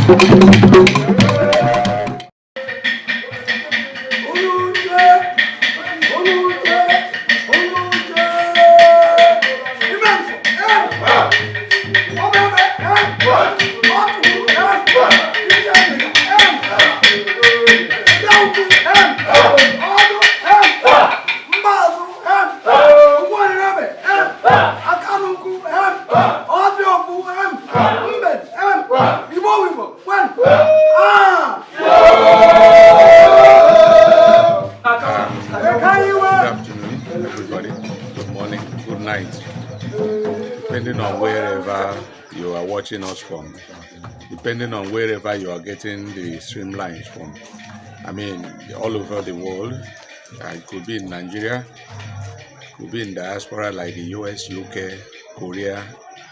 Good afternoon, everybody. Good morning, good night, depending on wherever you are watching us from, depending on wherever you are getting the streamlines from. I mean, all over the world. It could be in Nigeria, could be in diaspora like the US, UK, Korea,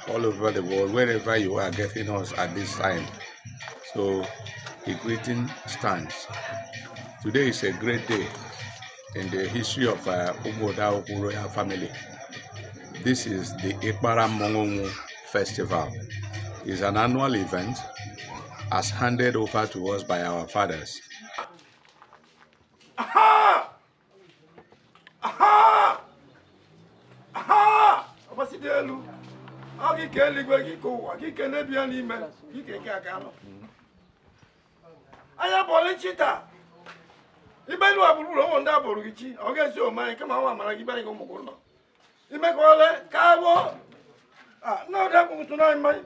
all over the world, wherever you are getting us at this time. So the greeting stands. Today is a great day in the history of Umuoda Royal family. This is the Ikpara Mongongu Festival. It's an annual event as handed over to us by our fathers. Aha! Aha! Aha! Ọbasi dị elu. Ọ gị ka eluigwe, gị ka ụwa, gị ka n'ebi ya n'ime, gị ka eke aka nọ. Anya bọọlụ chita. Ibe elu gburugburu ụmụ ndị agbụrụ gị chi, ọ ga-esi ome anyị kama nwa amara gị be anyị ka ụmụ gị nọ. Imekọle ka agbọ. Ah, nna ọdị akwụkwọ na mmanya.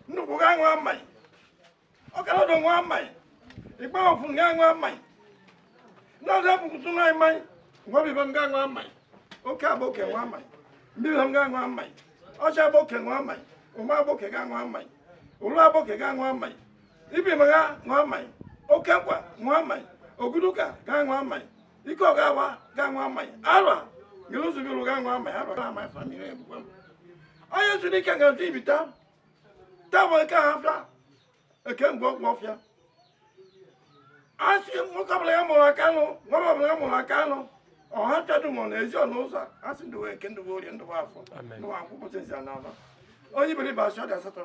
Nnukwu ga aṅụ mmanya. Ọkara ọdụ ṅụọ mmanya. Ikpe ọfụ ga aṅụ mmanya. Ndị ọdị akwụkwọ na mmanya. Ngwa bibe m ga aṅụ mmanya. Oke agba oke ṅụọ mmanya. Mbibe m ga aṅụ mmanya. Ọcha agba oke ṅụọ mmanya. Ụma agba oke ga aṅụ mmanya. Ụlọ agba oke ga aṅụ mmanya. Ibi m ga ṅụọ mmanya. Oke nkwa ṅụọ mmanya. Oguduka ga aṅụ mmanya. Ike ọgawa ga aṅụ mmanya. Arọ gịlụzụbiru ga aṅụ mmanya. Arọ ga mmanya famili egbukwe m. Onye zuru ike ga-azụ ibita. Taa bụ nke ha fịa. Eke mgbe ọgwụ ọfịa. Asị nwoke ọbụla ya mụrụ aka nụ, nwa ọbụla ya mụrụ aka nụ, ọha pịadụ ma ọ na-ezi ọ n'ụzọ asị ndụ eke, ndụ orie, ndụ afọ, ndụ akwụkwọ sezi n'ala onye iberibe asị ọ dị asatọ.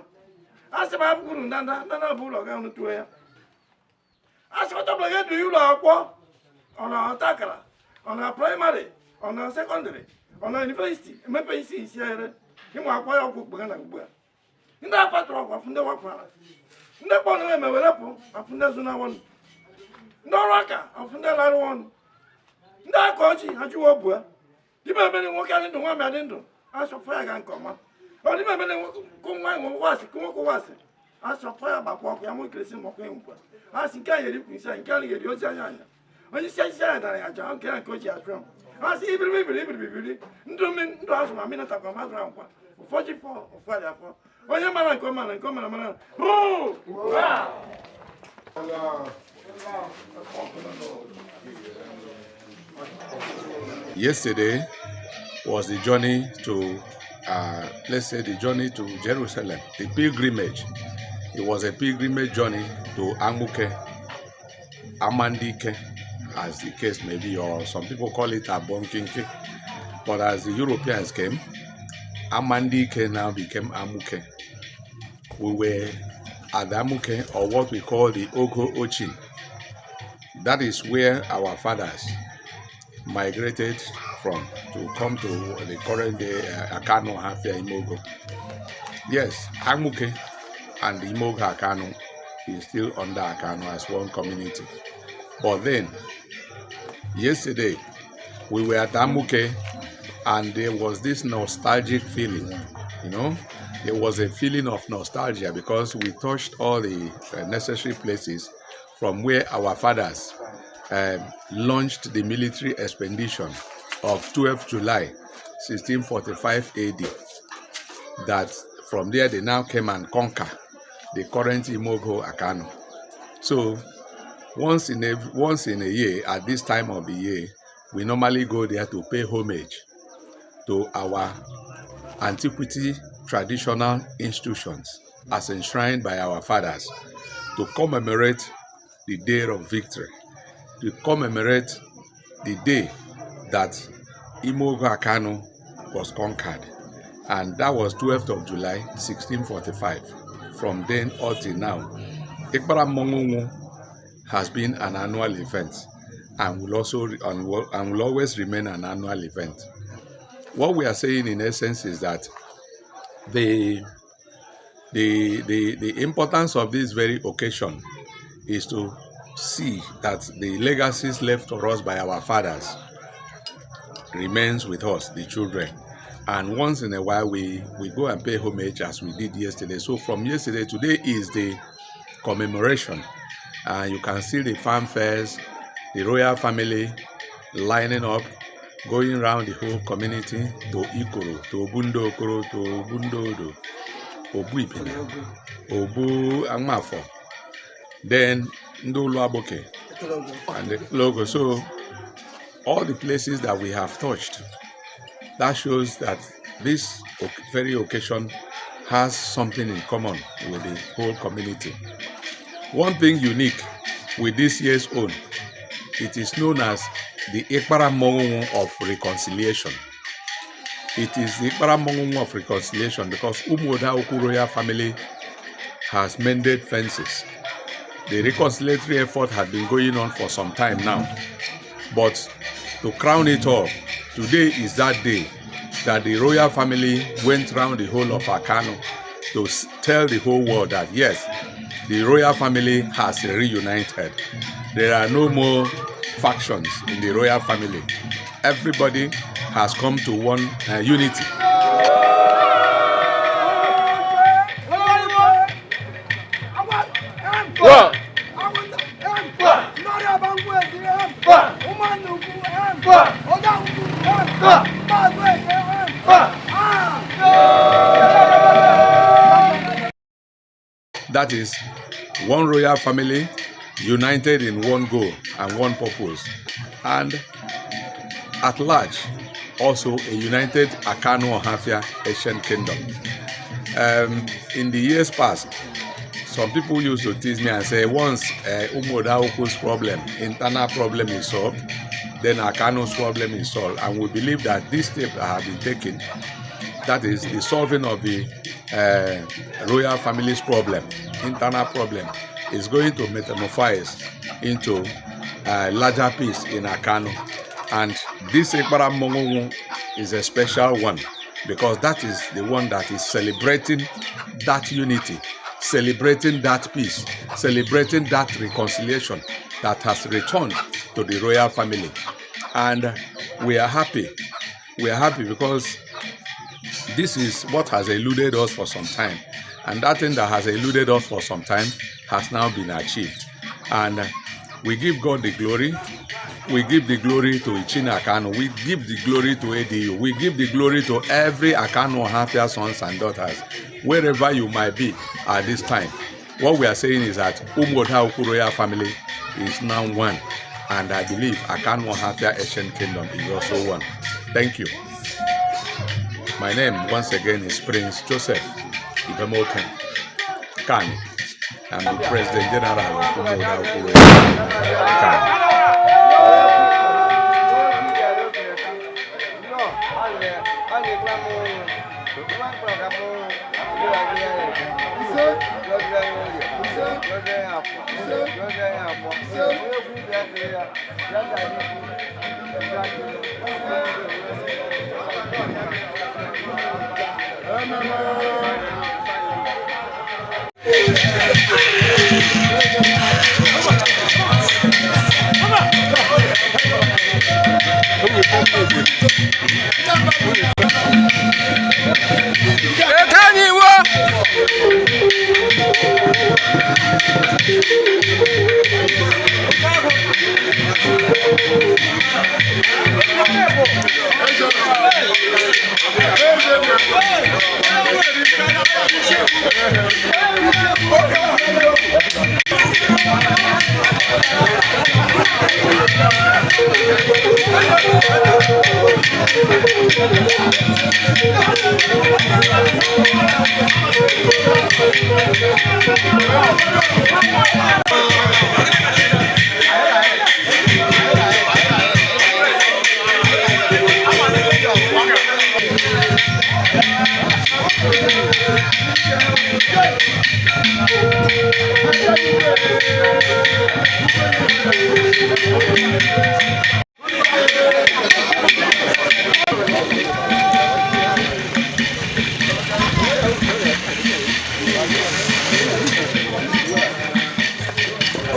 Asị m abụkwuru ndanda ndanda bụ ụlọ ga tuo ya. Asị ọtọ ọbụla ga edu ụlọ akwụkwọ, ọ na ọta akara, ọ na primary, ọ na secondary, ọ na university, emepe isi isi ere ịmụ akwụkwọ ya ọgwụ kpega na ugbu a. Ndị afatụrụ ọgwụ afụ, ndị wapụara, ndị kpọ na eme werepụ afụ, ndị zụ na ọnụ, ndị ọrụ aka afụ, ndị larụ ọnụ, ndị aka ọchị ha chụwa obu ha. Dime emere nwoke adị ndụ, nwa adị ndụ, asọpụ ya ga nke ọma. Ọ dime emere nwoke nwa wasị nwoke wasị asọpụ ya gbakwa ọkụ ya nwe keresi ma ọkụ enwukwa. Asị nke a yeri ikwu isi anyị, nke a yeri ozi anya anya onye isi isi anya dara ya aja nke ya nke o ji achụ ya. Asị ibiribi ibiri ibiri ibiri ndụ mmiri ndụ azụ ma mmiri takwa ma azụ nkwa ụfọdụ fọ ụfọdụ afọ onye mara nke ọ mara nke ọ mara mara. Yesterday was the journey to, let's say, the journey to Jerusalem, the pilgrimage. It was a pilgrimage journey to Amuke, Amandike, as the case may be, or some people call it Abonkinke. But as the Europeans came, Amandike now became Amuke. We were at Amuke, or what we call the Ogo Ochin. That is where our fathers migrated from to come to the current day Akanu Hafia Imogo. Yes, Amuke and Imogo Akanu is still under Akanu as one community. But then, yesterday, we were at Amuke and there was this nostalgic feeling. There was a feeling of nostalgia because we touched all the necessary places from where our fathers launched the military expedition of 12 July 1645 AD. That from there they now came and conquer the current Imogo Akanu. So once in a year, at this time of the year, we normally go there to pay homage to our antiquity traditional institutions as enshrined by our fathers, to commemorate the day of victory, to commemorate the day that Imogo Akanu was conquered. And that was 12th of July, 1645. from then up till now, Ikpara Mmonwu has been an annual event and will also and will always remain an annual event. What we are saying in essence is that the importance of this very occasion is to see that the legacies left for us by our fathers remains with us, the children. And once in a while, we go and pay homage as we did yesterday. So from yesterday, today is the commemoration. And you can see the fanfares, the royal family lining up, going round the whole community to Ikoro, to Obundo Okoro, to Obundo Odo, Obu Ibini, Obu Angmafo, then Ndulu Aboke, and the logo. So all the places that we have touched, that shows that this very occasion has something in common with the whole community. One thing unique with this year's own, it is known as the Ikpara Mmonwu of Reconciliation. It is the Ikpara Mmonwu of Reconciliation because Umuoda Ukwu Royal Family has mended fences. The reconciliatory effort had been going on for some time now. But to crown it all, today is that day that the royal family went round the whole of Akanu to tell the whole world that yes, the royal family has reunited. There are no more factions in the royal family. Everybody has come to one unity. That is one royal family united in one goal and one purpose. And at large, also a united Akanu Ohafia Ancient Kingdom. In the years past, some people used to tease me and say, once Umuoda Ukwu's problem, internal problem is solved, then Akanu's problem is solved. And we believe that this step that have been taken, that is the solving of the royal family's problem, internal problem, is going to metamorphose into a larger peace in Akanu. And this Ikpara Mmonwu is a special one because that is the one that is celebrating that unity, celebrating that peace, celebrating that reconciliation that has returned to the royal family. And we are happy. We are happy because this is what has eluded us for some time. And that thing that has eluded us for some time has now been achieved. And we give God the glory. We give the glory to Ichina Akanu. We give the glory to ADU. We give the glory to every Akanu Ohafia sons and daughters, wherever you might be at this time. What we are saying is that Umuoda Ukwu Royal Family is now one. And I believe Akanu Ohafia Ancient Kingdom is also one. Thank you. My name, once again, is Prince Joseph Ibemoken Kani. I'm the President General of Umuoda Ukwu Royal Kani.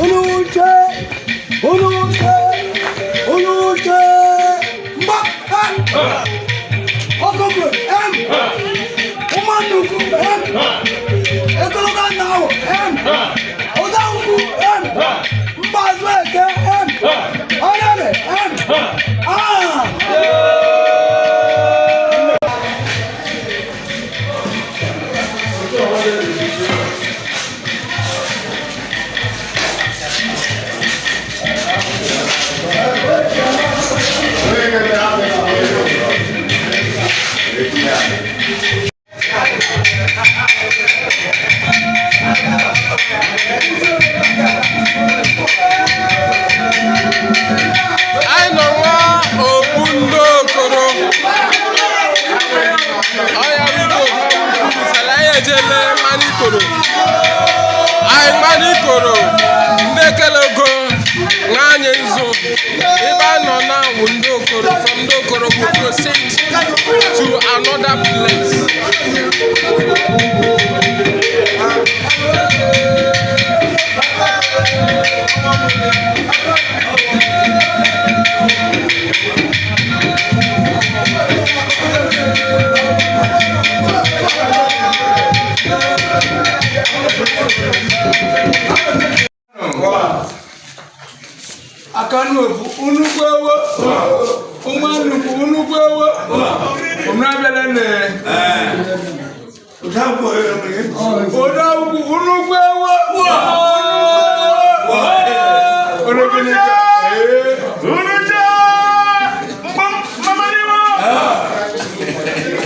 Unu uche, unu uche, unu uche, mgba, ha! Ọkụkụ, em! Ụmụnnukwu, em! Ekologo nna ahụ, em! Ụdankwụ, em! Mbazụ eke, em! Ọrịa, em! Ah! Anyị nọ nwa okpu ndị okoro ọya rugo sala anyị ejele mmanụ ikoro anyị mmanụ ikoro ndị ekelego nwa anyị nzu ebe a nọ na wụ ndị okoro. From ndị okoro we proceed to another place. Akanu ofu nnukwu ewo, ụmụnnukwu nnukwu ewo, omenabịala nne. Ụdagwu nnukwu ewo, nnukwu. Unuche! Mamaniwo!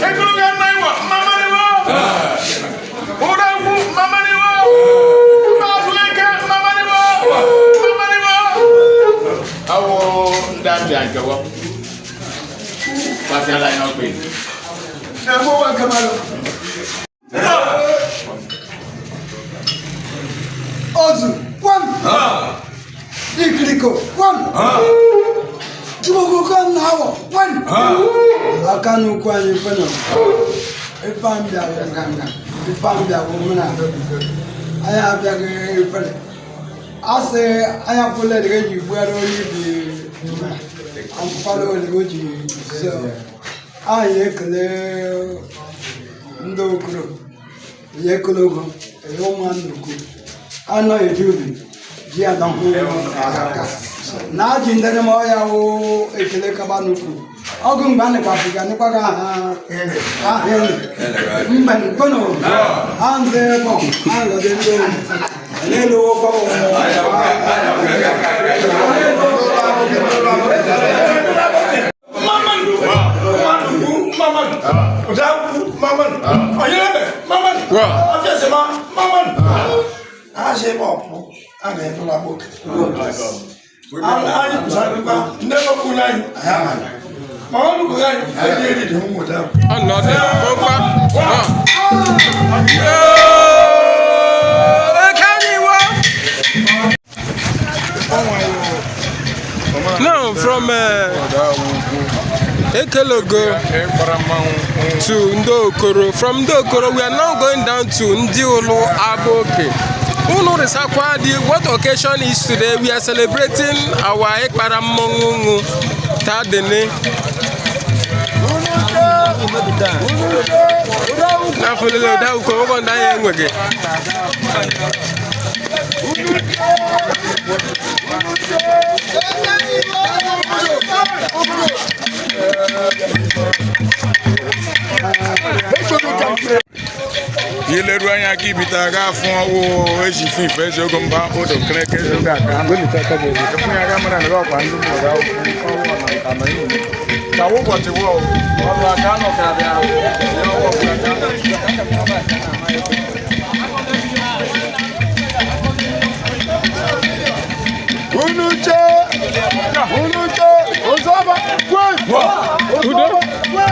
Ekologo naiwa, mamaniwo! Udagwu, mamaniwo! Mbazuleke, mamaniwo! Mamaniwo! Awo ndị abịa nkewa gbasịala anyị ọkpa. Ẹ̀mọ́ wa kamara. Ozu, one. Ikiriko, one. Chukwuka na awọ, one. Aka n'ukwu anyị kwenu. Ife ambịa wụ nganga, ife ambịa wụ mụ na anyị abịaghị ifele. A sị anyị akwụla edere eji gbuara onye ibi akwụkwala olile o ji zie. Anyị ekele ndị okoro, ya ekologo, ya ụmụ nnukwu anọ eji ubi ji adahụ aka na aji ndị ma ọya wụ ekele kaba nnukwu ọgụ mgbe a nịkwapụga nịkwaga ha aha enyi mgbe mkpono ha nze kpọ ha ngọdị ndị n'elu ụkwụ. Mamanu! Mamanu! Mamanu! Udagwu, mamanu! Onyelebe, mamanu! Afiasema, mamanu! A sị ebe ọpụ, a ga-ebula gboke. Anyị kwụsarịkwa ndị ọkụ anyị, anyị amaghị. Ma ọ nụkụ anyị, anyị eriri nwụda. Ọnọdụ kpọkpa. Ekaniwo. Now from Ekelogo to Ndokoro. From Ndokoro we are now going down to Ndiolu Aboke. Unu risakwa the what occasion is today? We are celebrating our Ekpara Mmonwu Tadene. N'afọ lele ụda ukwu ọgwụgwọ ndị anyị enweghị. Ileru anya aka ibite aga afụ ọwụ eji fi ife ezi ogo mba odo kereke ezi ogo aka efu ya aga mara na ọkwa ndị mmadụ ọwụ na nka na ihe ka ụbọchị wụ ọrụ aka nọ karịa ya ọwụ aka. Unu che, unu che, ozọba, kwe, Udo. Kwe.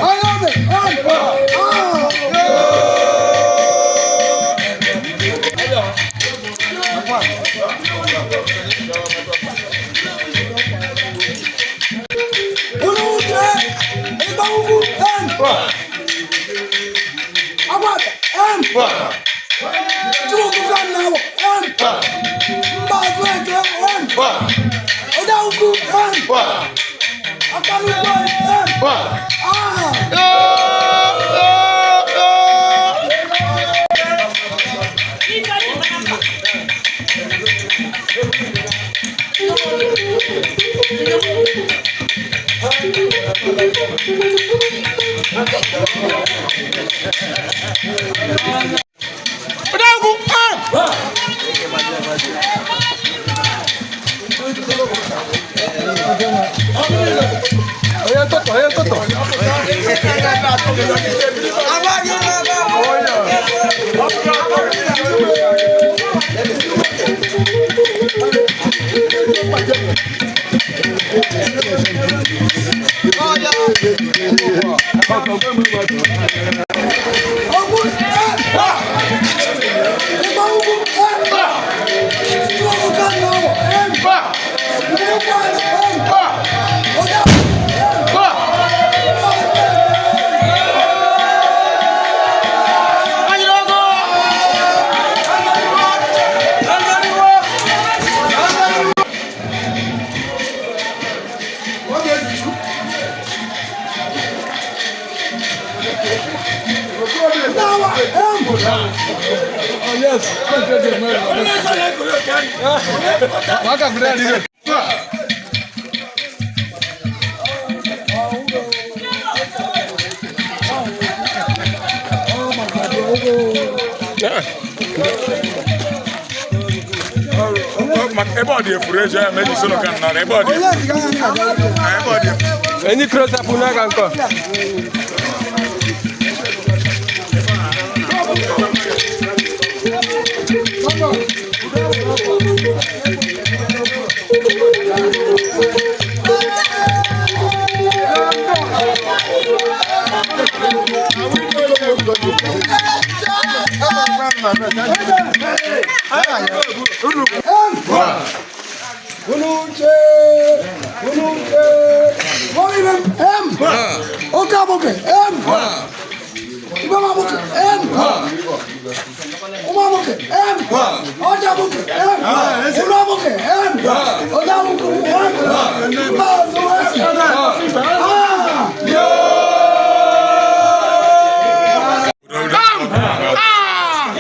Ọlọ́bẹ̀ M. Ah. Olùwùjẹ Ìgbàwùkù M. Agwabẹ M. Chukwuka Nnawọ M. Mbazulike M. Ọdawukwu M. Akalukwu M. Ah. Ogwu M. Ìgbàwùkù M. Chukwuka Nnawọ M. Nnukwu M. Ọdawukwu M. Nnawọ M. Ebe ọ dị efuru eji ya meji solo ka nọ ebe ọ dị Onye ziga ya nna ya. ebe ọ dị efuru. Enyi close up n'aka nkọ. Uluche, uluche, Wọ́n M. Oke aboke M. Ibom aboke M. Ụmụ aboke M. Ọjà aboke M. Ụlọ aboke M. Ọjà aboke M. Mbazụ M. Ah!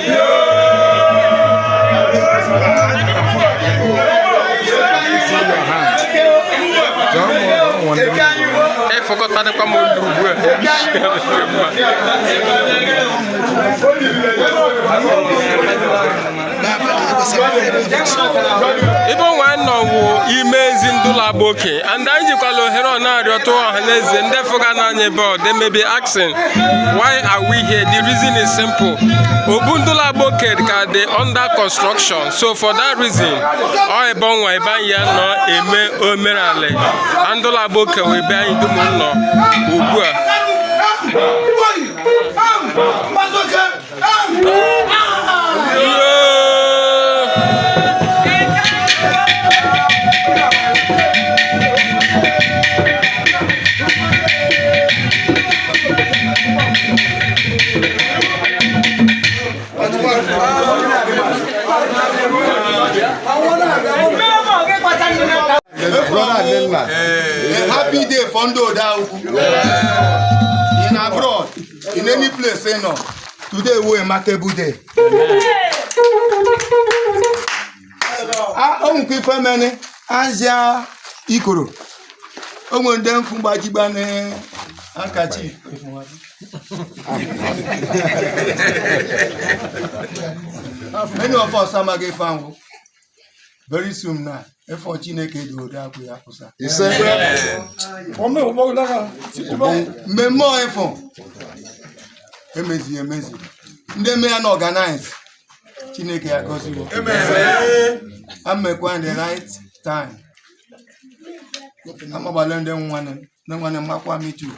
Efọkọtadịkwa m olu ugbu a. Ebe onwe nọ wụ ime ezi ndụla agba oke and anyị jikwala ohere ọ na-arịọtụ ọha na eze ndị fụga n'anya ebe ọ they may be asking, "Why are we here?" The reason is simple. Obu ndụla agba oke ka dị under construction, so for that reason ọ ebe ọnwa ebe anyị ya nọ eme omenala ndụla agba oke wee ebe anyị dum nọ ugbu a. Yoo! A happy day for ndị Odoukwu. In abroad, in any place ị nọ, today wo remarkable day. A o nwekwa ife mene azịa ikoro. O nwere ndị mfu gbajigba na handkerchief. Many of us amaghị ife ahụ. Very soon now, efo Chineke dị Odoukwu ya kwụsa. Mmemme ọịfụ emezi emezi ndị eme ya na organize, Chineke ya gọziwo amekwa in the right time. Amagbale ndị nwanne ndị nwanne makwa me too.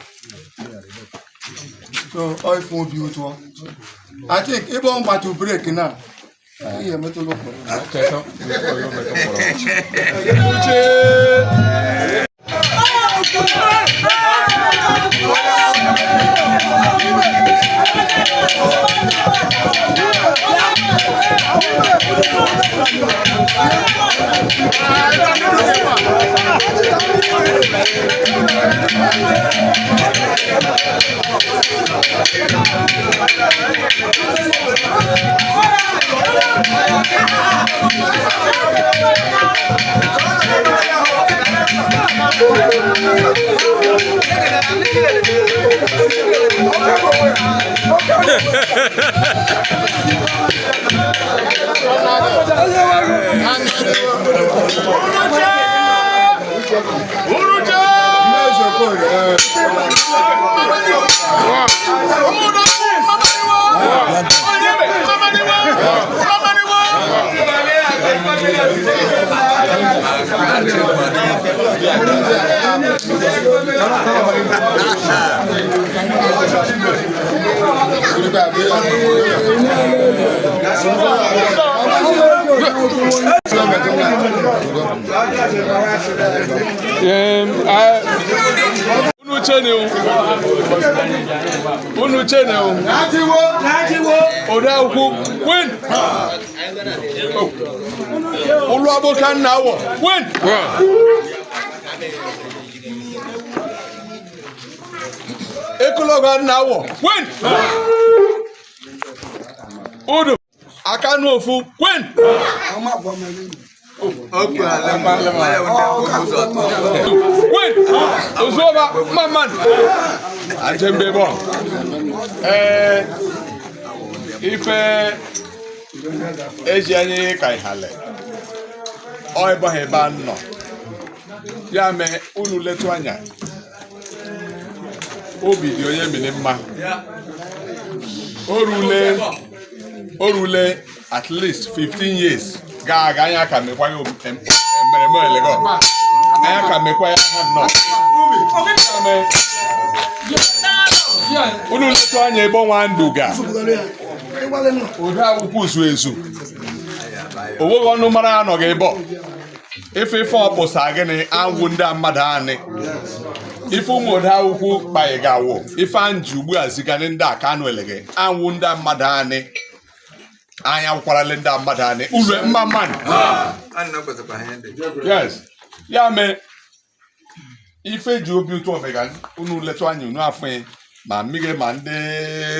So ọ ife obi ụtọ. I think ebe ọ gbatu break na ihe emetụla ụkpụrụ. Unu chene o. Unu chene o. Odeakwụkwọ queen. Olu aboka nna awọ queen. Ekologo nna awọ queen. Udu akanu ofu queen. Queen. Ozuoba mamman. Ajembe bọ. Ee, ife eji anyị ka ihale. Ọ ebe ahụ ebe a nọ. Ya mee unu letu anya. Obi dị onye mini mma. O rule at least 15 years gaa aga anyị aka mekwa ya emereme elego. Anyị aka mekwa ya ha nnọọ. Ya mee, unu letu anya ebe ọnwa ndụ ga. Ode akwụkwọ zu ezu. O nweghị ọnụ mara anọghị ebe ọ. Ife ife ọkpụsa gịnị anwụ ndị a mmadụ anị. Ife ụmụ ode akwụkwọ kpaghị ife anji ugbu a zigani ndị a ka anụ elege anwụ ndị a mmadụ anị. Anya wụkwarala ndị a mmadụ anị. Uru mma mmadụ. Yes. Ya mee ife ji obi ụtọ omega unu letụ anya unu afụ ya ma mmiri ma ndị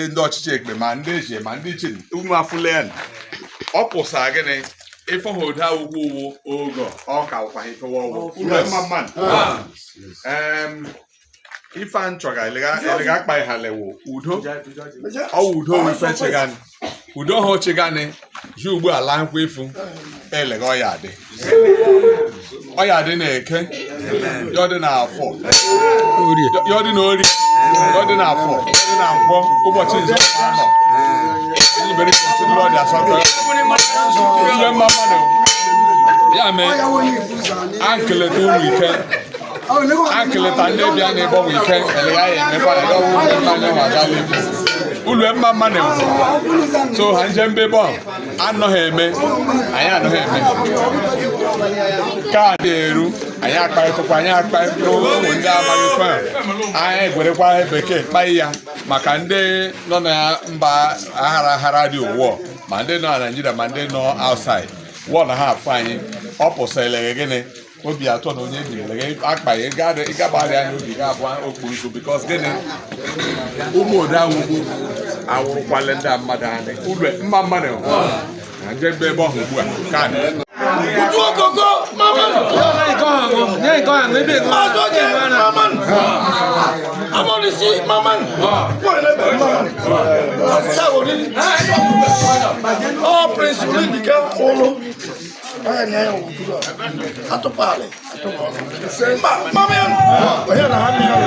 ndị ọchịchị ekpe ma ndị echie ma ndị ichie unu afụle ya ọ pụsara gịnị ife ha ode akwụkwọ uwu oge ọ ka wụkwa ife ọwụ unu mma mmadụ. Ife a nchọga elega akpa ihalewo udo ọwụ udo wụ ife chigani udo ha chigani ji ugbu a laa nkwa ifu elega ọya adị ọya adị na eke ya dị na afọ ya dị na ori ya dị na afọ ya dị na nkwọ ụbọchị nzọ anọ ibere kwesịrị ndị ọdị asatọ ihe mma mmadụ ya mee ankeleta unu ike ankeleta ndị bịa na ịgbanwe ike elega ya emekwa ya ọwụ mmemme anya ma gala ibu ụlọ mma mmadụ so ha nje mbe bọ anọghị eme anyị anọghị eme kaadị eru anyị akparịtakwa anyị akparịta ụmụ ndị amaghị ife anyị egwerekwa bekee kpaị ya maka ndị nọ na mba aghara aghara dị ụwọ ma ndị nọ na Naịjirịa ma ndị nọ outside wọ na ha afụ anyị ọ pụsịrị gịnị obi atọ na onye biri akpa ya ịgabara ya n'obi ga-abụ okpu nzu bikos gịnị ụmụ ode awụgbu awụrụkwala ndị mmadụ anyị uru mma mmadụ na njebe ebe ọhụ ugbu a ka Utu okoko maman. Mazoke maman. Amonisi maman. Maman. Sawori. Oh Prince Olibika Olo. Aya ni aya okuturu. Atopale. Atopale. Mba mama yan. Oya na hami yan.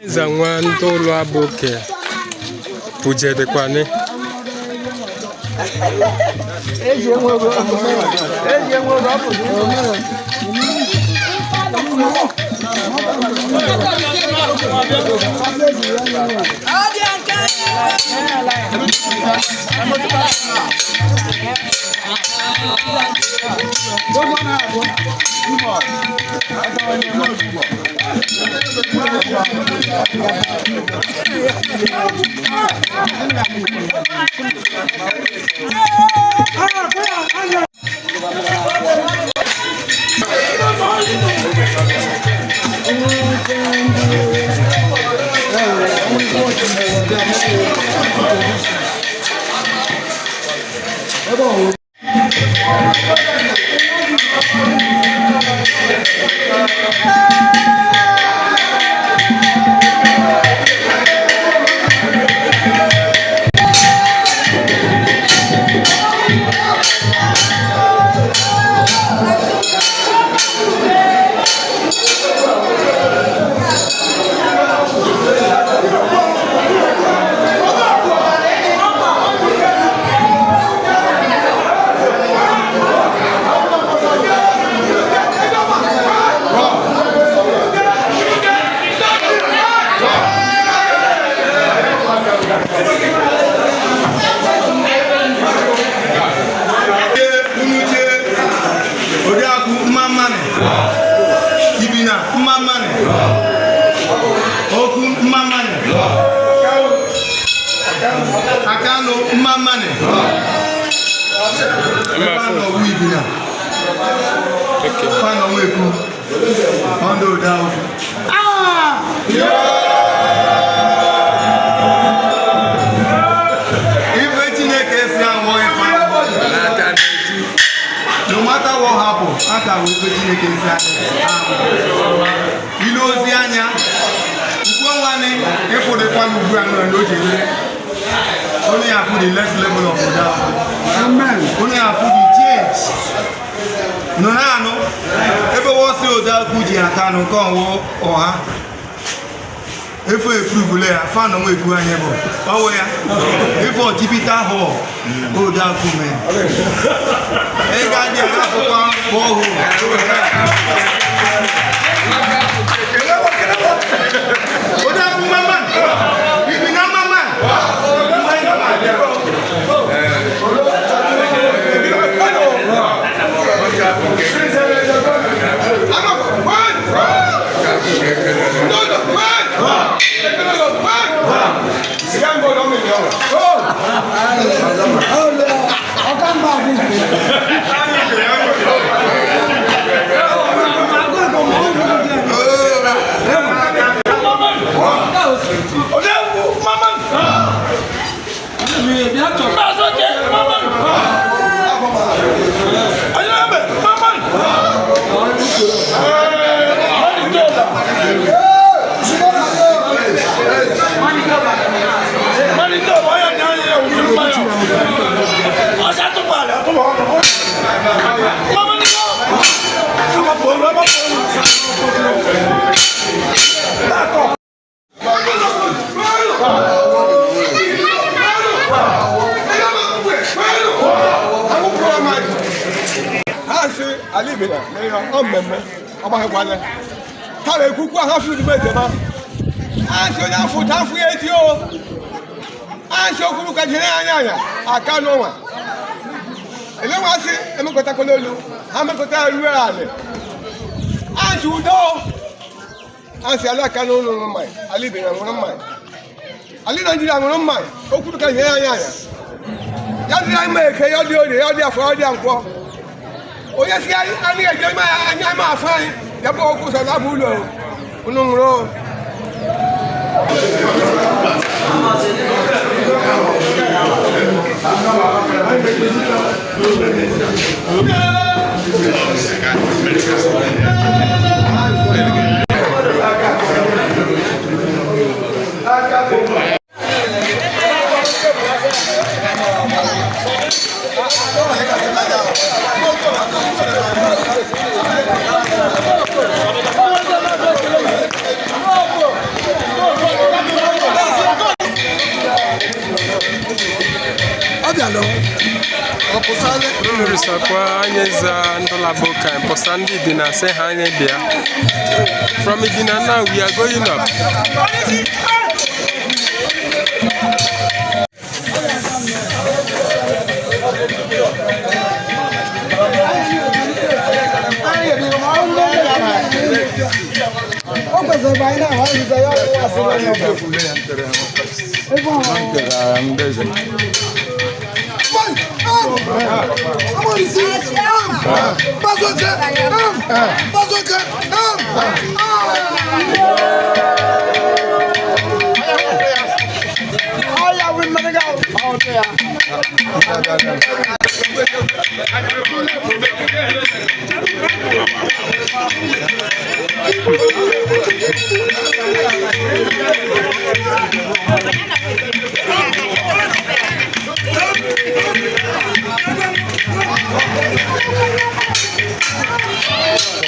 Nza nwa ndị ụlọ abụke pujedekwane. Unuche Oriakụ Mmammanị Ibina Mmammanị Okwu Mmammanị Akanụ Mmammanị Ebe a nọ wu Ibina Fanọ Nweku Ọndụ Odeakwụ. Ife Chineke si anwụ ife anwụ. No matter what happen, aka wụ ife Chineke si anwụ. Ilu ozi anya, ukwu nwanne ịfụdịkwa n'ugbu a nọ n'oge ere. Onye afụ the next level of Odeakwụ. Amen. Onye afụ the change. Nọ na-anụ ebe wọsị Odeakwụ ji aka nụ nke ọnwụ ọha. Efe epruvule ya, fan onwe ekwu anyị bụ ọwụ ya. Ife ọchịpịta hall Odeakwụ mee. Ị ga-adị akwụkwọ ọhụụ. Odeakwụ mama, Ibina mama. Ha sị ala Ibina na ihe ọ mmemme ọgbaghịkwana taa ekwukwu ahụ afọ udube ejema a sị onye afọ ụta afọ ya eti o a sị okwuru ka jiri anya anya aka n'ụwa elenwa asị emekọtakwala olu ha mekọta ya ruo ala a sị udo a sị ala aka n'ụlọ ṅụrụ mmanya ala Ibina ṅụrụ mmanya ala Naijiria ṅụrụ mmanya okwuru ka jiri anya anya ya dịrị anyị ma eke ya dị orie ya dị afọ ya dị nkwọ onye si anyị anyị eje ime anya ama afọ anyị ya bụ okwu sọ na abụ ụlọ unu nwụrụ o. Yeah. Unu rusakwa anyị za ndụlabụ ka mpụsa ndị Ibina sị ha anyị bịa. From Ibina now we are going up.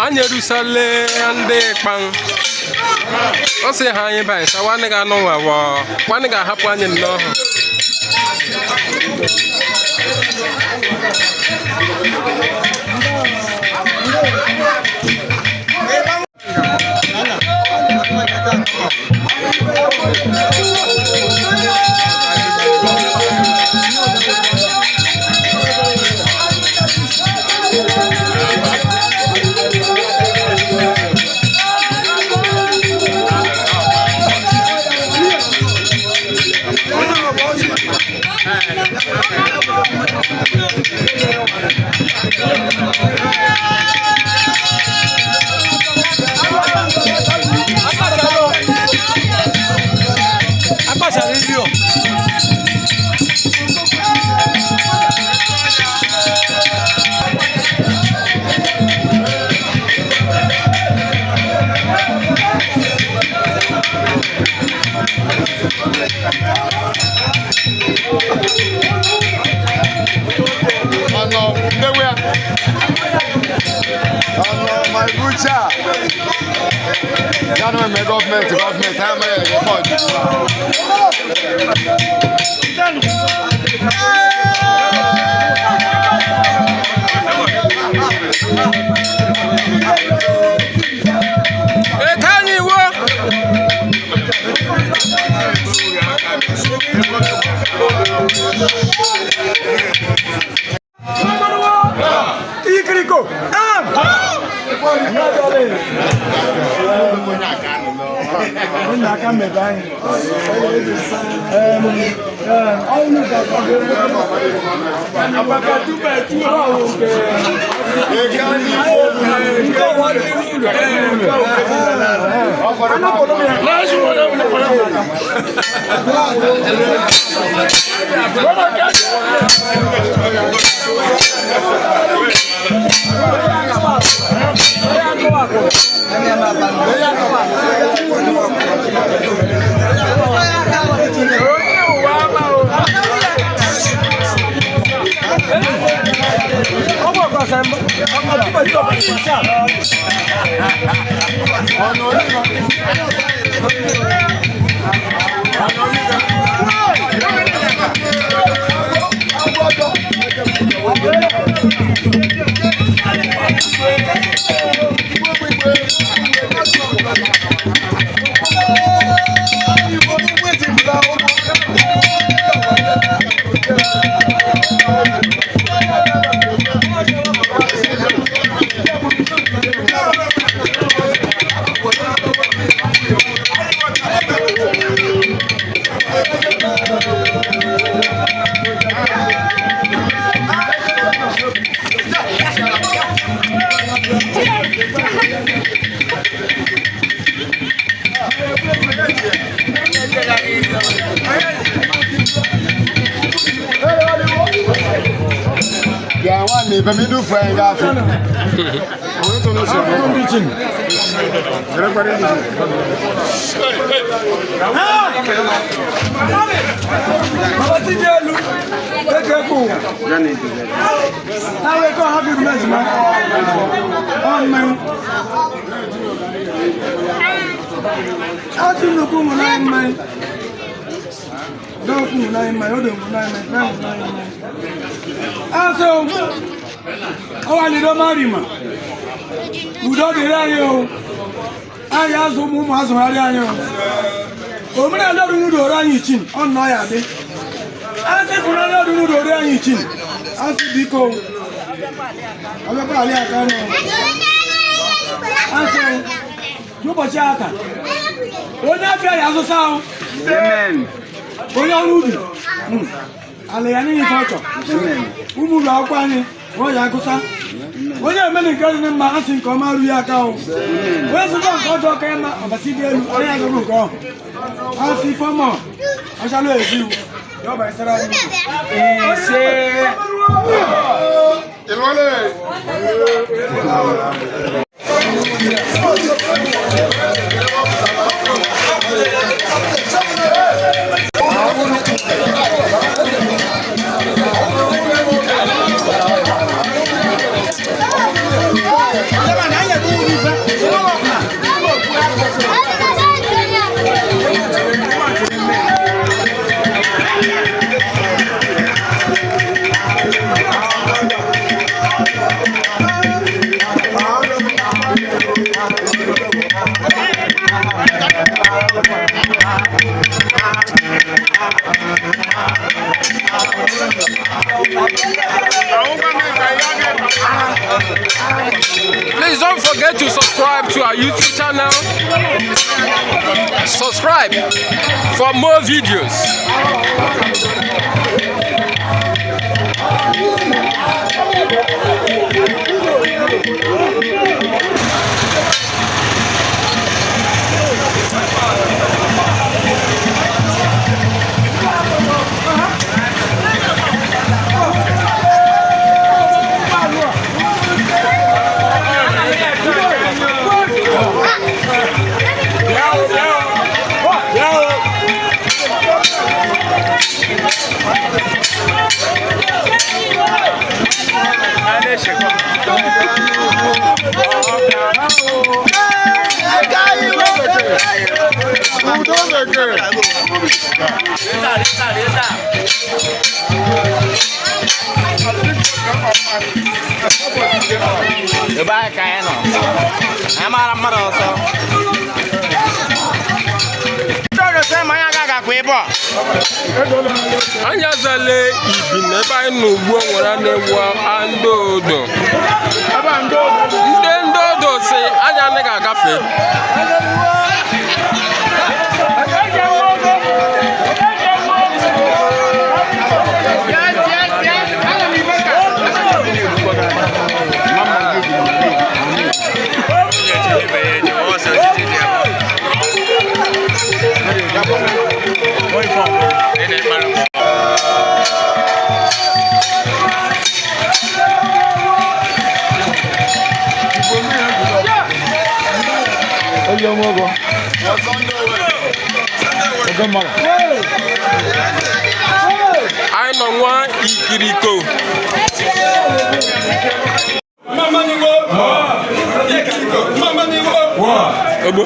Anyị erusale ndị Ịkpan. Ọ sị ha anyị banye sa nwanne ga-anọ nwa nwanne ga-ahapụ anyị nnọọ. My butcher. Ya na eme gọọmenti ha mere ya fọdụ. Eke anyị wo. Ikiriko! Baba ti di elu eke kụ na wee kọ ha fi rume ejima ọ mmenwu asị nnukwu ụmụ na mmanya dọkwu ụmụ na mmanya odo ụmụ na mmanya na ụmụ na mmanya asị ọwa lido marima udo dịrị anyị o anyị azụ ụmụ ụmụ azụgharị anyị o omenala ọdụnụ doro anyị chin ọ nọ ya dị asị fụnanya ọdụnụ doro anyị chin asị biko ọbịakwa ali aka nọ asị n'ụbọchị aka onye afịa ya azụsa ahụ onye ọrụ ubi ala ya n'ihi ife ọ chọ ụmụ ụlọ akwụkwọ anyị ọ ya agụsa onye emeli nke dị mma asị nke ọma rughị aka o onye sịkwa nke ọjọọ ka ya mma ọbasi dị elu onye agụrụ nke ọhụ asị ifeọma ọchalụ ezi ya ọ banyesara anyị Ise. Please don't forget to subscribe to our YouTube channel. Subscribe for more videos. Ebe anyị ka anyị nọ anyị mara mmadụ ọsọ ndị ọjọọ sị ma anyị agaghị akwa ebe a. Anyị azala ibi na ebe anyị nọ ugbu a nwere a na-ewu ndị odo. Ndị ndị odo si anyị anaghị agafe. Anyị nọ nwa ikiriko. Ogbo.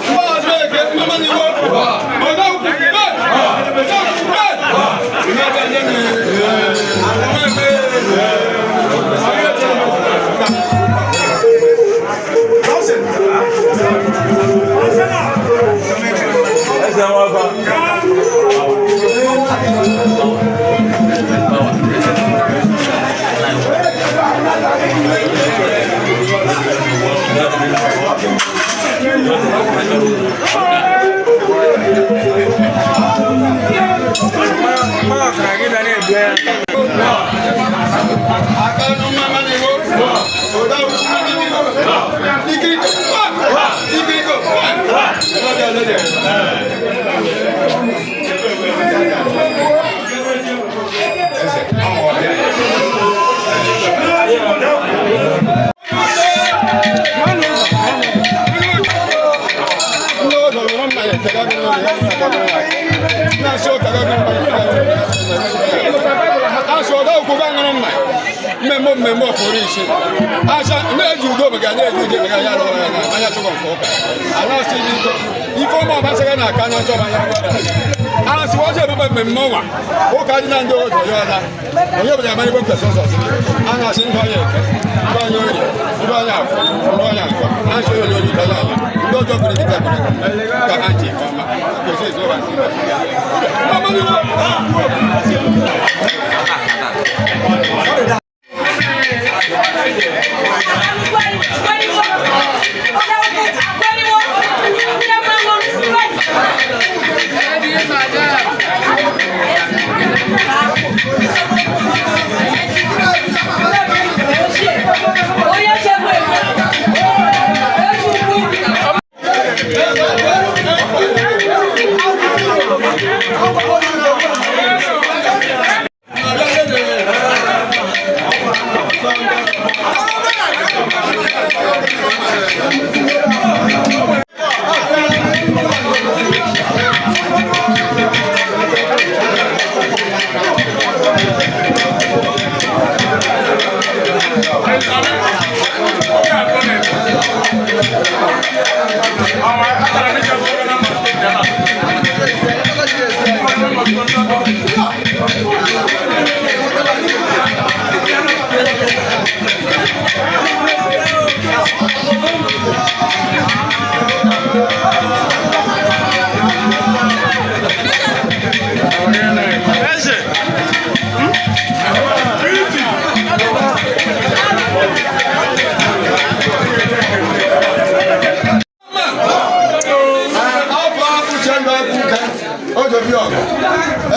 Na-asị ụka gị asị ọda okwukwe aṅụrụ mma mmemme mmemme ọpụrụ iche asa na-eji udo mega na-eji udo mega ya rọrọ ya anya chọkọ nke ụka ala asị biko ife ọma ọbasịga na aka na nchọba ya asị ọjọọ ebebe mmemme ọnwa ụka dị na ndị ọzọ ya ọla onye ọbụla amara igbo kwesị ọzọ a na-asị ndị onye eke, ndị onye orie, ndị onye afọ, ndị onye afọ asị onye orie onye anya ndị ọjọọ kwere dịka kwere ka ha ji nke ọma kwesị ezi ụra.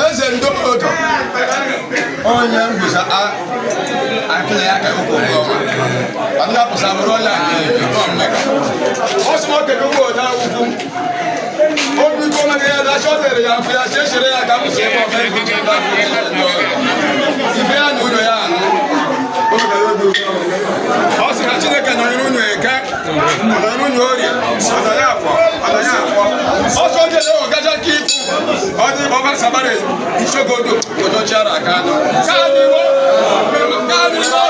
Eze ndị obodo onye nguzo akịla ya ka ụkwụ ọma ndị apụsa bụrụ onye ọ sị nwoke na ụgbọ ode ukwu obi iko mega ya dachi ọ dịrị ya mfe ya chechere ya ka m si ebe ọma ife ya na ụlọ ya anụ ọ sị na Chineke nọnyere unu eke, nọnyere unu orie, ọdọnye afọ, ọdọnye afọ ọsọ ndị ele ọgaja nke ikwu ọ dị ọba sabara isogodo odochiara aka anọ kaadịwo kaadịwo.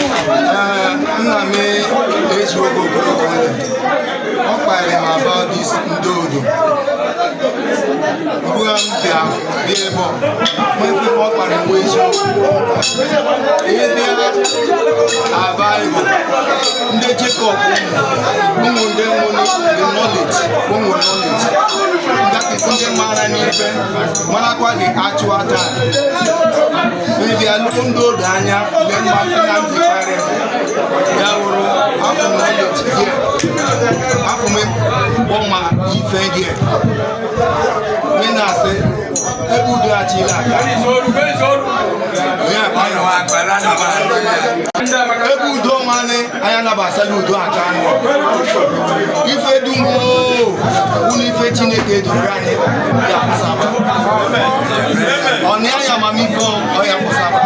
Nna m eji oge ogologo ndụ ọ kparịrị m about this ndị odo ugbu a m bịa bịa ebe ọ ife ọ kpara mgbe eziokwu ebe aba Igbo ndị Jacob ụmụ ndị nwere the knowledge, ụmụ knowledge that is ndị mara n'ife marakwa the actual time maybe alụkwụ ndị odo anya mgbe mmadụ na ndị karịa ya wụrụ afọ knowledge there afọ m ọma ife there m na-asị ebe udo achịla aka ebe udo nwanne anya nabasala udo aka anụ ife dum unu ife Chineke doro anyị ya kwụsaba ọnị anyị amamife ọya kwụsaba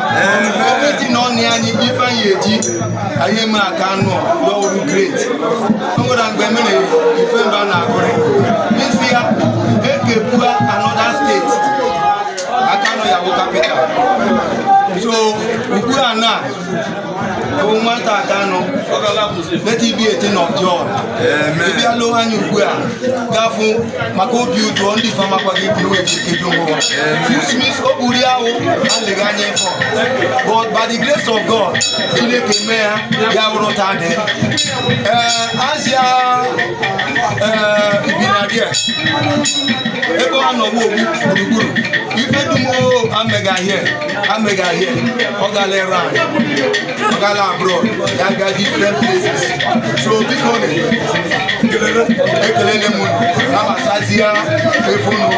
eti na ọnị anyị ife anyị eji anyị eme aka anụ lọrụ great o nwere mgbe mere ife mba na-agụrị isi ya ekepua another state aka anụ ya bụ capital. So ugbu a na nwata aka anụ let it be a thing of joy. Ịbịa lụọ anya ugbu a gafụ maka obi ụtọ ndị famakwaghị iburu ekedo onwe which means o buru ya ahụ adịghị anya ịfọ but by the grace of God Chineke mee ya ya wụrụ taa dị azịa ibinadie ebe ọ nọgbu ogbu gburugburu ife dum amega here amega here ọ gala Iran, ọ gala abroad, ya ga different places. So biko ekelele m unu nabasazie efu unu.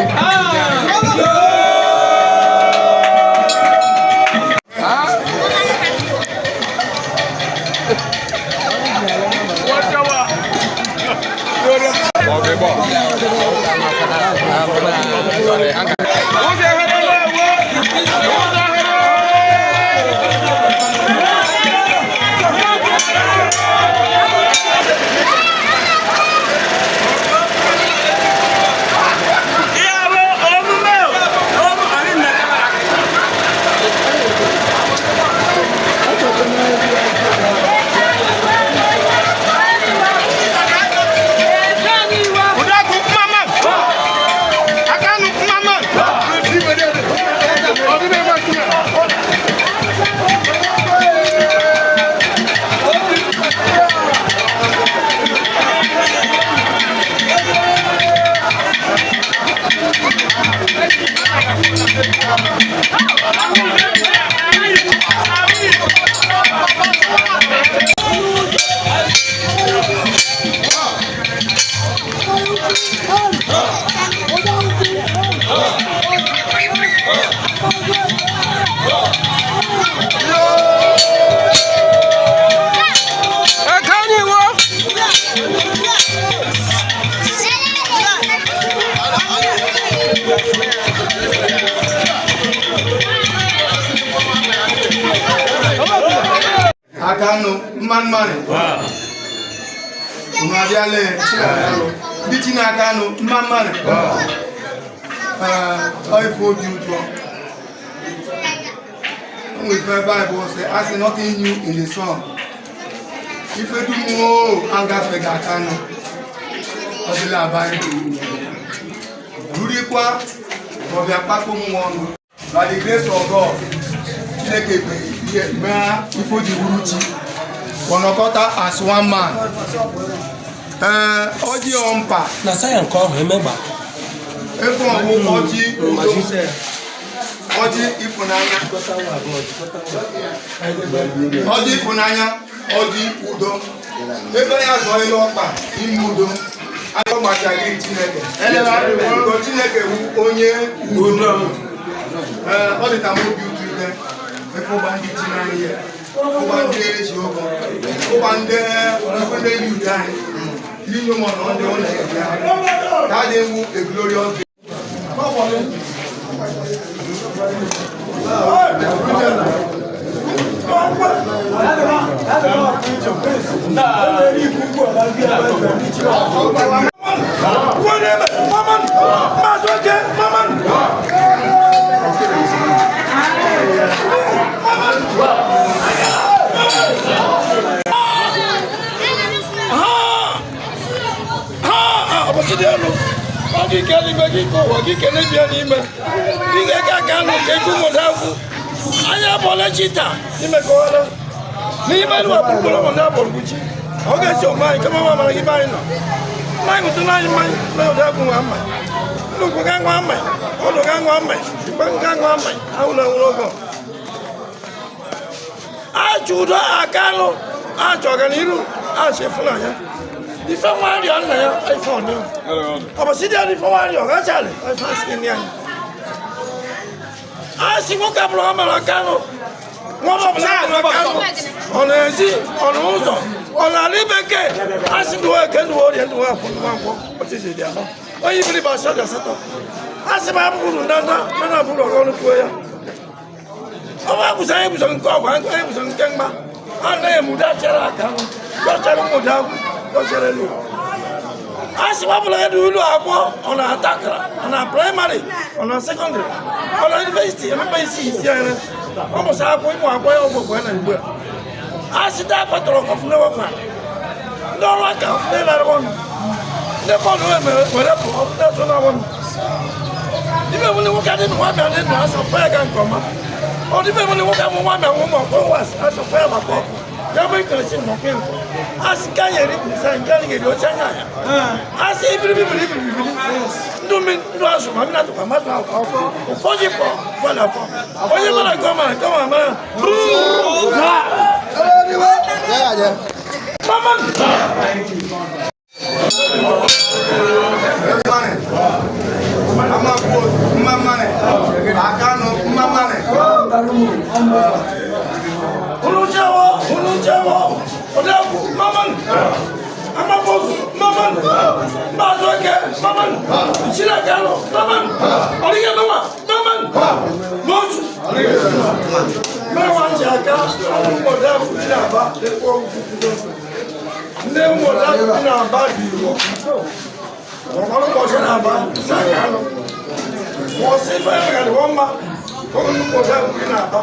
Ekanyiwo. Akanụ mma mmanụ unu abịala ndị chi na-akanụ mma mmanụ. Ee, ọ ife obi ụtọ o nwere ife Baịbụl sị, asị nothing new in the sun. Ife dum o agafeghị Akanụ ọdịla Baịbụl rurikwa ọbịa kpakọ mmụọ ọnụ. By the grace of God, Chineke kpe mee ife o ji wuru chi ọnọkọta as one man. Ee, ọjị ọmpa na saya nke ọhụ emegba. Efe ọbụ ọjị udo, ọjị ịfụnanya, ọjị ịfụnanya, ọjị udo. Ebe ya zọọ ilu ọkpa ime udo anyị ọgbachaghị Chineke biko. Chineke wu onye udo. Ee, ọ dịka m obi ụtọ ike efe ụgba ndị chi n'anya ya, ụgba ndị eji ụgwọ, ụgba ndị ikwu, ndị youth anyị, ndị inyom na ndị ụlọ ya ka a dị nwu a glorious day. Ọbọsị dị elu, ọ gị ke eluigwe, gị ke ụwa, gị ke n'ebia n'ime gị ga-eke aka nụ ka ego ụmụda agwụ anyị abụọla chi taa imekọwara n'ime elu gburugburu ụmụda abụrụ chi. Ọ ga-esi onwe anyị kama nwa amara gị be anyị nọ mmanya ṅụtụ n'anyị mmanya na ụda agwụ nwa mmanya nnukwu ga ṅụọ mmanya, ụlọ ga ṅụọ mmanya, ikpe ga ṅụọ mmanya ahụ na nwere oge achọ udo Akanụ, achọ ọganiru, achọ ịfụnanya. Ife nwa arịọ nna ya ife ọnụ ọbọsị dị adị ife nwa arịọ gachalị ife asị ndị anyị asị nwoke abụrụ ha mara Akanụ nwa ọbụla abụrụ Akanụ ọ na-ezi ọ na ụzọ ọ na-ala bekee asị ndị nwoke, ndị orie, ndị nwa akwụ, ndị nwa nkwọ ọchịchị dị anọ onye ibiri bụ asọ dị asatọ asị m abụrụ ndanda mana abụrụ ọgọ ọnụ kwuo ya. Ọ bụ abụsa anyị buso nke ọgụ anyị buso nke mgba anaghị emude achara aka dọchara ụmụda dọchara elu a sị gbapụla ya dị ụlọ akwụkwọ ọ na-ata akara, ọ na primary, ọ na secondary, ọ na university emepe isi isi anya ọ mụsa akwụkwọ ịmụ akwụkwọ ya ọgwụgwọ ya na ugbu a a sị dị akpatara ọkọfụ na-ewepụ ndị ọrụ aka ndị na-arụ ọnụ ndị bọọlụ were pụ ndị ọzọ na-arụ ọnụ ibe mụ nwoke adị nwa bịa dị ndụ asọpụ ya ga nke ọma. Ọ dịbe mụ nwoke amụ nwa bịa nwa ụmụ ọkụ nwa asọpụ ya maka ọkụ ya bụ ikere si nnọkụ ya asị nke anyị eri bụ nsa nke anyị ga-eri oche anya ya asị ibiri bibiri ibiri bibiri ndụ mmiri ndụ azụ ma mmiri atụkwa mmadụ ahụ ụfọdụ pọ ụfọdụ afọ onye mara nke ọ mara nke ọ mara mara. Mama. Mmanị. Amakwuo mma mmanị. Akanụ mma mmanị. Unu chewo, unu chewo, ọdẹ́kù, maman, amaposu, maman, mazoke, maman, Chineke nọ, maman, ọdịghị. Mmewa ji aka ụmụda dị na-aba ndị ụmụda dị na-aba dị igbo ọrụ ụbọchị na-aba si aka anụ wọ́n ife ya dị wọ́n mma ọrụ ụmụda dị na-aba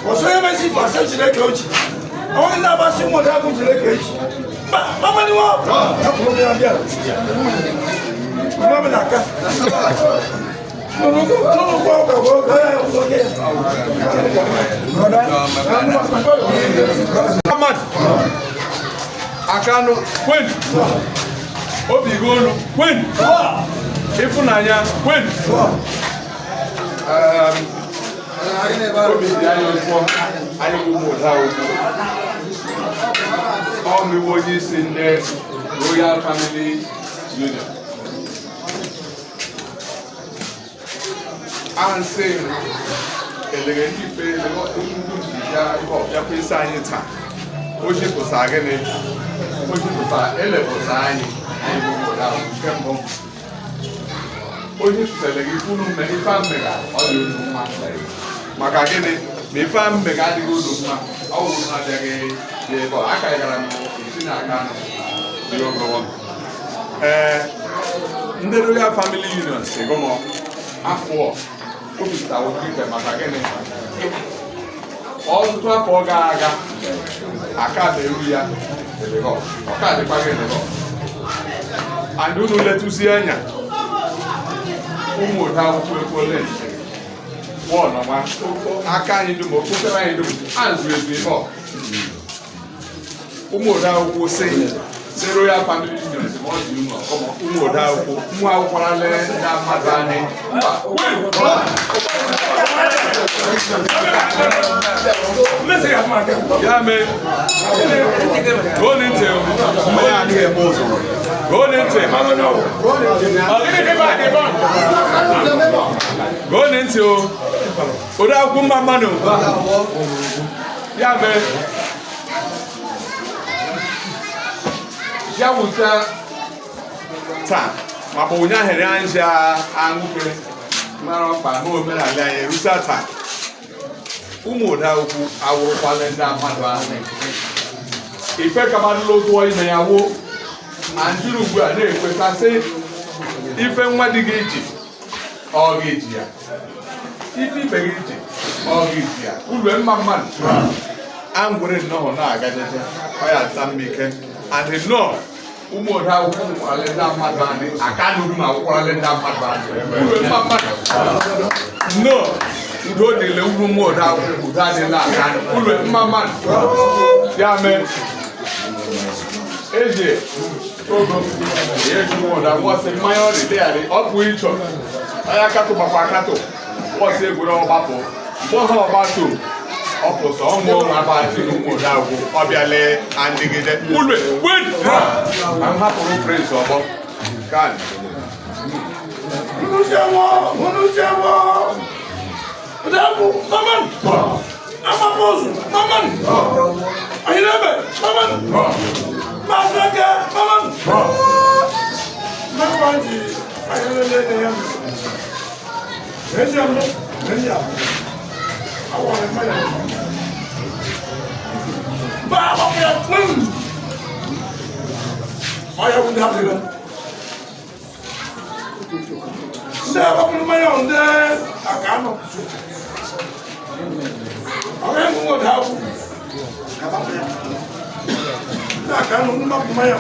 wọ́n onye mesi ife asị Chineke ochi ọrụ ndị na-aba si ụmụda bụ Chineke echi mba mama ni wọ́n akwụrụ m ya bịa mma m na-aka. Ahmad Akanu kwenu, Obigolu kwenu, Ifunanya kwenu. Obi dị anyị ụgwọ, anyị bụ ụmụ ụda ugwu. Ọ mịwo onye isi ndị Royal Family Union. Ansị elere ndị ife nnukwu ya ihe ọbịakwa isi anyị taa. Oji pụta gịnị? Oji pụta elepụta anyị anyị bụ ụmụ ụda nke mbụ. Onye tụtere gị unu mme ife mmega ọ dị unu mma. Maka gịnị? Ma ife mmega adịghị unu mma, ọ wụ unu abịaghị dị ebe a. Akarịgara m esi na aka dị ogogo. Ee, ndị Royal Family Union si gụmọ afọ o ife maka gịnị? Ọtụtụ afọ gara aga aka na-eru ya ọka dịkwa gị elego. And unu letụzie anya ụmụ ode akwụkwọ ekwole wọnọma aka anyị dum okpokoro anyị dum azụ ezu ebe ọ. Ụmụ ode akwụkwọ si si Royal Family Union si ma ọ dị unu ọkọmọ ụmụ ode akwụkwọ ụmụ akwụkwọ lee ndị mmadụ anyị mba. Ya mee goo ntị goo ntị goo ntị o ode akwụkwọ mma mmanụ ya mee ya wụcha taa maka ụnyaahụ anyị ji aṅụke mara ọkpa na omenala anyị erusa taa. Ụmụ ode akwụkwọ awụrụkwala ndị mmadụ ahụ ife kamadụla otu ime ya wo andịrị ugbu a na-ekweta sị ife nwa dị gị ji ọ gị ji ya, ife ibe gị ji ọ gị ji ya, uru mma mmadụ angwere nnọọ na-agajeje ọ ya ata mma ike. And nnọọ ụmụ ode akwụkwọ nkwara ndị mmadụ anyị aka n'uru ma akwụkwara ndị mmadụ anyị uru mma mmadụ nnọọ udo dịle uru ụmụ ode akwụkwọ udo adịla aka uru mma mmadụ ya mee eji ogo eji ụmụ ode akwụkwọ sị mmanya ọ dị ya dị ọ pụ ịchọ onye akatụ gbakwa akatụ wọ́sí egwure ọgbapụ mgbe ha ọgbatu ọ pụta ọnwụ ọnwa abatị ụmụ ode akwụkwọ ọbịa lee andịgide ulwe wed ma m hapụrụ prince ọgbọ kan. Udabu, maman. Amapozu, maman. Ayinebe, maman. Masaka, maman. Mmewanji, ayinebe ya. Ezi amụ, ezi amụ. Awọ mmanya. Ba, ọ ya, Ọya bụ ndị ha dịrị. Ndị agbapụrụ mmanya ndị aka anọ. Ọ̀rẹ́ mú wọn dáwọ́. Ndị aka anọ ndị mgbapụ mmanya.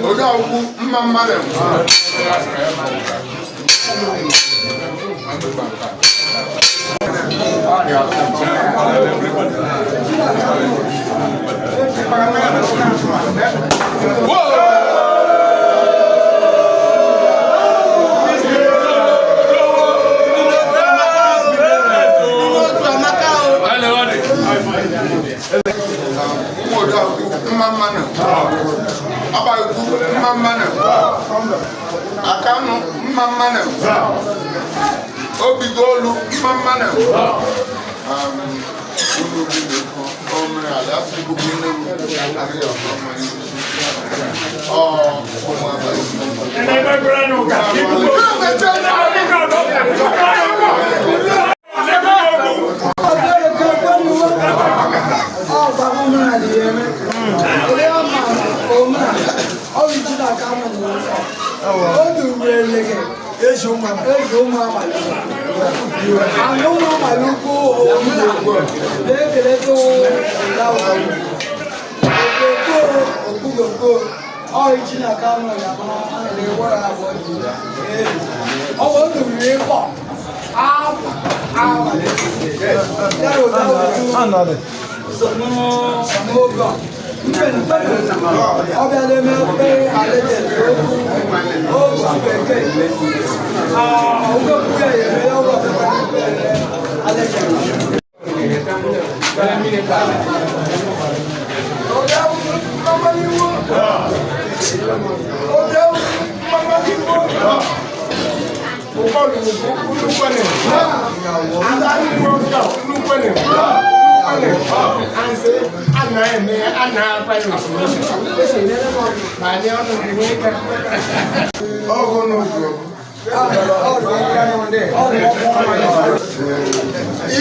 Ode akwụkwọ mma mmadụ. Ụmụ ode akwụkwọ mma mmadụ. Abaikwu mma mmadụ. Akanụ mma mmadụ. Obigolu mma mmadụ. Unu bi n'ekwu omenala asị gbugbu nne m adịghị ọzọ mmanya ọ ụmụ abalị.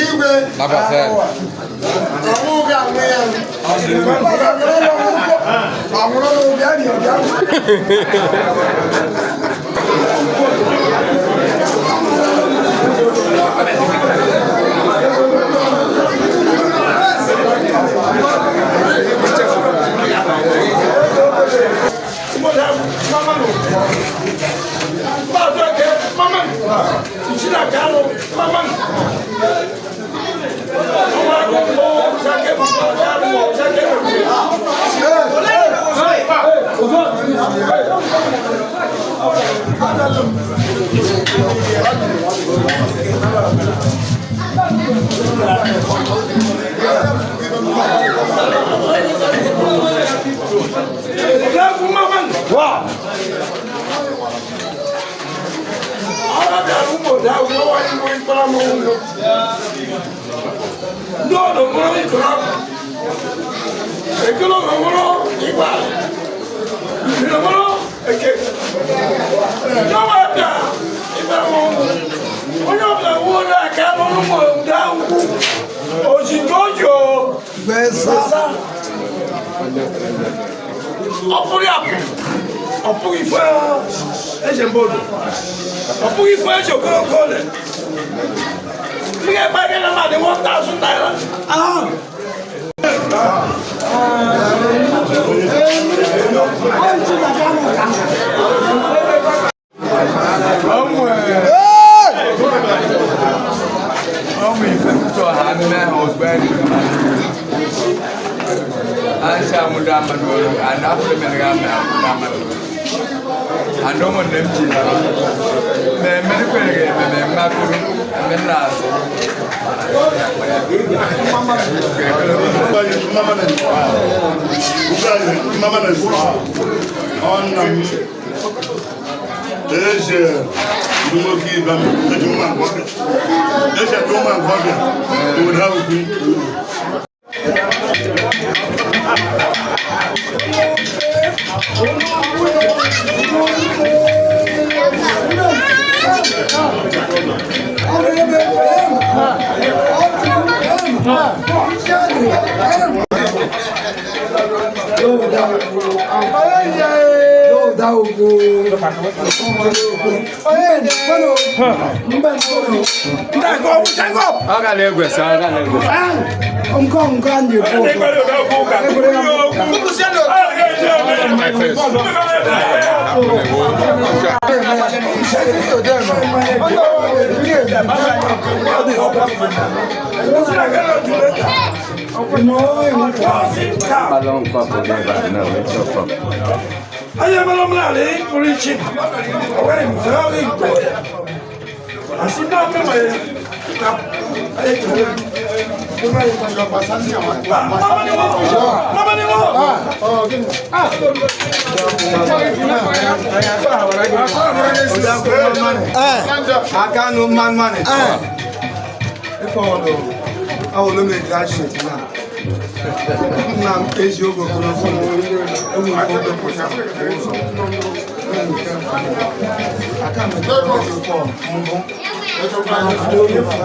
Igwe Onye ọbụla nwe onye aka n'ọnụ ma ụda ugwu ozugbo ọ pụrụ apụ, ọ pụghị ife eze mbodo, ọ pụghị ife eze okoroko ole ndị ga-ekpe gị na mmadụ 1000 naira. Eze ndị nwoke ibe m eji nwa nke ọbịa eji ndị nwa nke ọbịa obodo ha ukwu. Onye mere omenala pụrụ iche, o nwere usoro ọrụ Igbo ya. Asị ndị ọbụla nwere na Akanu mmanụ. Ife ọnụ. Awụlụ m graduate na nna m eziokwu ogologo enwe ụfọdụ pụtara ụzọ aka m mbụ,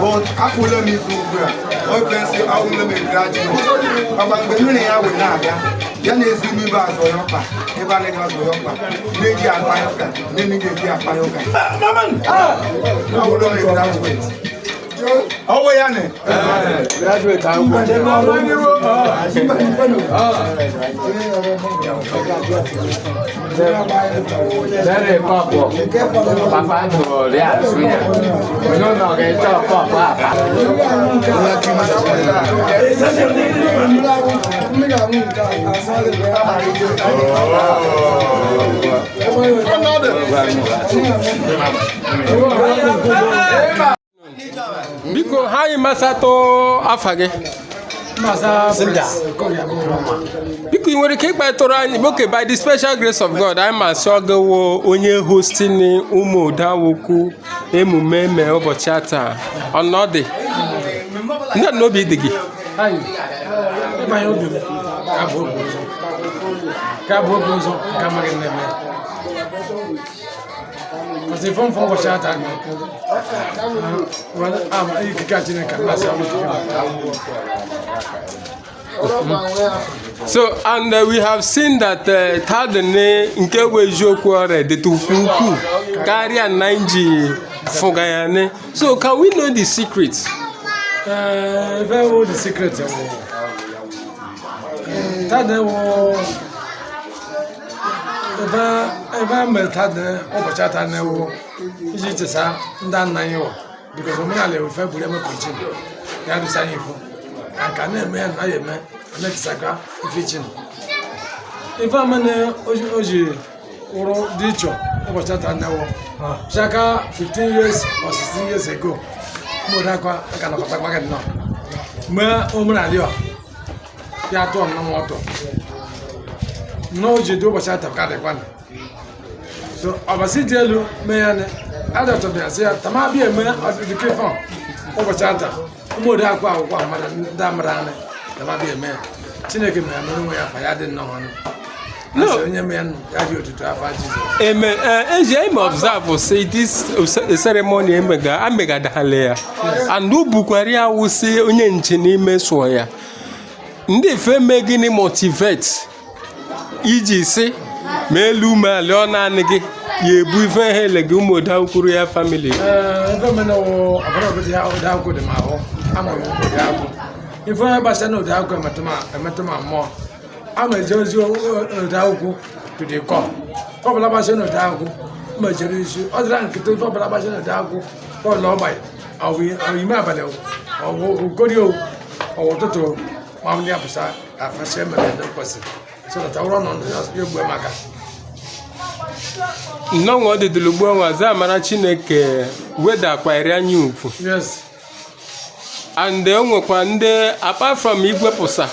but afụla m ife ugbu a ofe nsị. Awụla m graduate maka mgbe mmiri ya wee na-abịa ya na-ezi m ibe azọ ya ọkpa ebe anaghị azọ ya ọkpa na-eji akpa ya ụka nne ga-eji akpa ya ụka. Awụla m graduate ọwụ ya nị. Graduate akwụkwọ. Lẹ́rìí kọ́pù, pàpà dùn rí àṣùyà. Onye ga-eche kọ́pù àpá. Biko, ha anyị masatụ afa gị. Biko, ị nwere ike ịkpatụrụ anyị? Okay, by the special grace of God, anyị ma sị ọgụwo onye hosting ụmụ Odawokwu emume eme ụbọchị taa. Ọnọdụ ndị a n'obi dị gị? Ịbanye obi m ka bụ obi ụzọ, ka bụ obi ụzọ nke amaghị na-eme pàṣẹ fún fún ụbọchị ata ama ikike a Chineke mmasị ọrụ. So and we have seen that tadne nke bụ eziokwu ọrịa dịtụ ukwuu karịa na nji fụga ya ne. So can we know the secret? Ebe wo the secret wụ tadne wụ ebe ebe mere tadne ụbọchị ata na-ewu iji chesa ndị nna anyị wụ because omenala ewefe buru eme kochin ya dụsa anyị ifu ka na-eme ya na ya eme na-echisaka ife chin ife amene o ji wụrụ dị iche ụbọchị ata na-ewu chaka 15 years or 16 years ago mgbe akwa aka nọkọtakwa gị nnọọ mee omenala ya tụọ nnọọ ọtọ nnọọ o ji dị ụbọchị ata ka dịkwa. So ọbasi dị elu mee ya ne adọtọbịa sị ya tama bịa eme ọdịdịke fọn ụbọchị ata ụmụ ode akwa akwụkwọ amara ndị amara anị tama bịa eme ya. Chineke mere ya mere onwe ya afa ya dị nnọọ ọnụ. No. Asị onye mee ya nụ, ya dị otuto afa Jizọs. Eme eji eme observe say this ceremony emega amegadala ya and ubukwara ya wụsị onye nche n'ime sụọ ya ndị ife mee gịnị motivate iji si ma elu ma ala ọ naanị gị ya ebu ife ha ele gị ụmụ Odakwuru ya family. Ee, ife mere wụ ọbụla obodo ya ode akwụkwọ dị m ahụ amụrụ m ode akwụkwọ ife onye gbasara na ode akwụkwọ emetụ ma mmụọ ama eje ozi ode akwụkwọ to the core. Ife ọbụla gbasara na ode akwụkwọ ma ejere isi ọ dịra nkịtị. Ife ọbụla gbasara na ode akwụkwọ bọọlụ ọgbaghị ọ ime abalị ọwụ okori ọwụ ụtụtụ ma ndị apụsa afasi emere ndị kwesịrị so that ọrụ ọnọdụ ya egbue maka. Nnọọ ọdịdịlụ ugbu a za amara Chineke wedakwara anyị ugwu. And o nwekwa ndị apart from igwepụsa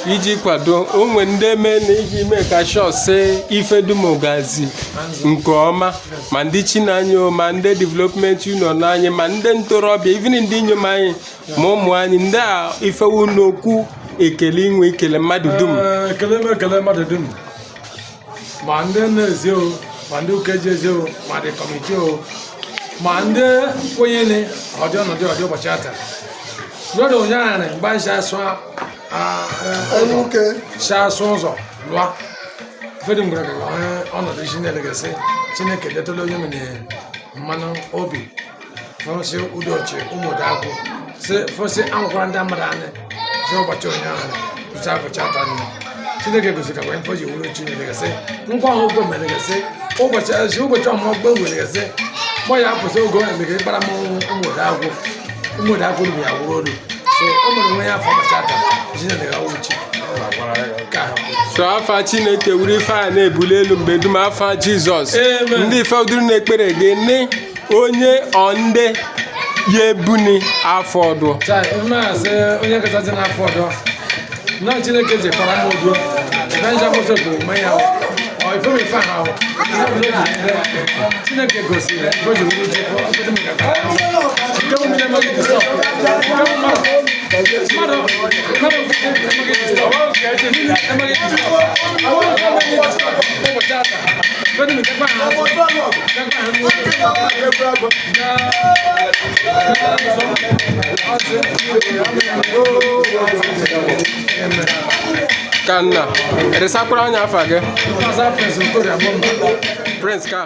iji kwado onwe ndị mee na iji mee ka shọsị ife dum gazi nke ọma, ma ndị chinanyị o, ma ndị development union anyị, ma ndị ntorobịa, even ndị inyom anyị ma ụmụ anyị ndị a ifewu n'okwu ekele inwe ikele mmadụ dum. Ee, ekele m ekele mmadụ dum, ma ndị na-ezi o, ma ndị ụka eji ezi o, ma ndị committee o, ma ndị kwenyere ọdị ọnọdụ ọdị ụbọchị ata n'ọdụ ụnyaahụ mgbe anyị si asụ si asụ ụzọ lụọ ife dị mgbere ka onye ọnọdụ isi na-elegasị Chineke detụla onye mere mmanụ obi fọsị udochi ụmụ Odakwụ si fọsị anwụkwara ndị mmadụ anyị si ụbọchị ụnyaahụ ụbọchị ụbọchị atọ nne Chineke gosiri ka mfe ji wuru Chineke gasị nkwa ahụ okwe mere gasị ụbọchị ezi ụbọchị ọmụmụ gbe nwere gasị mgbe ya apụsị oge emere ịkpara m ụmụ Odakwụ ụmụ Odakwụ ruru ya wuru olu so o mere onwe ya afọ ụbọchị atọ Chineke ga wuru chi ka. So afa Chineke wuru ife a na-ebuli elu mgbe dum afa Jizọs. Amen. Ndị ife duru na-ekpere gị ne onye ọnde ya ebuni afọ ọdụ. Chai, mmasị onye kachasị n'afọ ọdọ na Chineke ji kpara m udo ebe nja mụsọ bụ ome ya ọ ife m ife ahụ Chineke gosiri ife o ji wuru chi obodo m gakara nke m na-emeghị dị sọ nke m mmadụ Mmadụ mmadụ enweghị disturb. Enweghị disturb. Enweghị disturb. Ụbọchị ata. Fẹ́ni mi kẹ́kọ̀ọ́ àhán. Kẹ́kọ̀ọ́ àhán ní oṣù. Ka nna, eresakwara anyị afa gị. Ọzọ Prince Okorie Agbomma. Prince ka.